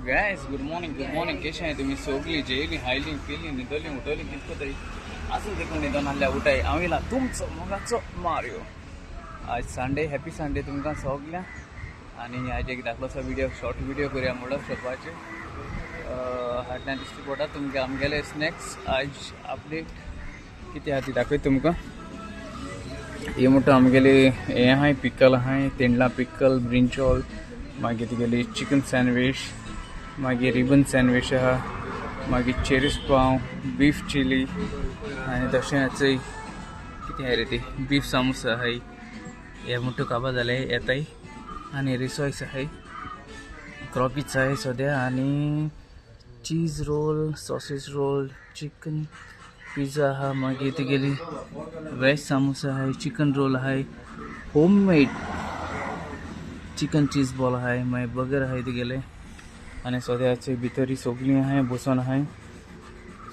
Guys, good morning, good morning. केशे आहे तुम्ही सगळी? जेली, हायली, पिली, न्हिदली, उठवली, कितको तरी अजून देखून न्हिदोन आहल्या उठाय. हांव येयला तुमचो मोगाचो मारियो. आज संडे, हॅपी संडे तुमकां सगळ्यांक. आनी आज एक धाकलोसो व्हिडिओ, शॉर्ट व्हिडिओ करूया म्हणलो शॉपाचेर. हाडल्यान दिश्टी पडटा तुमकां आमगेले स्नॅक्स. आज अपडेट कितें आहा ती दाखयता तुमकां. हे म्हणटा आमगेले हें आहाय, पिकल आहाय, तेंडला पिकल, ब्रिंचॉल, मागीर तुगेली चिकन सँडवीच, मागीर रिबन सँडवीच आहा, मागीर चेरीस पाव, बीफ चिली आनी तशेंच कितें आहा रे ती, बीफ सामोसा आहाय. हे म्हणटा काबार जाले येताय. आनी रिसॉयस आहाय, क्रॉकीच आहाय सद्या आनी cheese roll, sausage roll, chicken pizza आहा, मागीर तुगेली वेज सामोसा आहाय, चिकन रोल आहाय, home made chicken cheese ball आहाय, मागीर बर्गर आहाय तुगेले. आनी सद्याचे भितरी सगळीं आहाय, बसोन आहाय,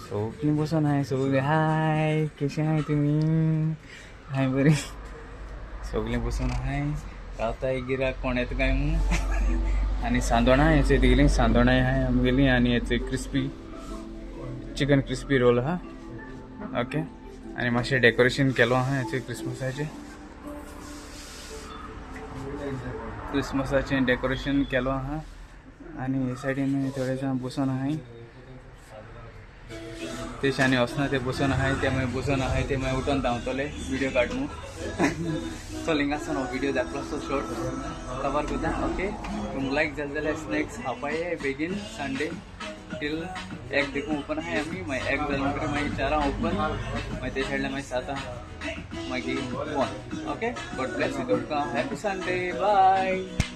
सगळीं बसोन आहाय सगळीं. हाय, कशें आहाय तुमी? हाय बरी. सगळीं बसोन आहाय, रावताय गिराक कोण येता काय म्हणून. आनी सांदोणां हेचे तुगेली, सांदोणां आहाय आमगेली. आनी हेचे क्रिस्पी चिकन क्रिस्पी रोल आहा. ओके, आनी मातशें डेकोरेशन केलो आहा हेचे क्रिसमसाचें. क्रिसमसाचें डेकोरेशन केलो आहा. आनी हे सायडीन थोडे जाण बसोन आहाय. ते आनी वचना, ते बसोन आहाय, ते मागीर बसोन आहाय, ते मागीर उठोन धांवतले व्हिडिओ काड म्हूण. चल, हिंगासून हो व्हिडिओ धाकलोसो शॉर्ट कवर करता. ओके, तुमकां लायक जालें जाल्यार स्नॅक्स खावपा बेगीन. संडे टील एक देखून ओपन आहाय आमी. मागीर एक जालें म्हणटकीर मागीर 4 ओपन, मागीर ते सायडल्यान मागीर 7 मागीर बंद. ओके, गॉड ब्लेस you तुमकां. Happy Sunday, bye.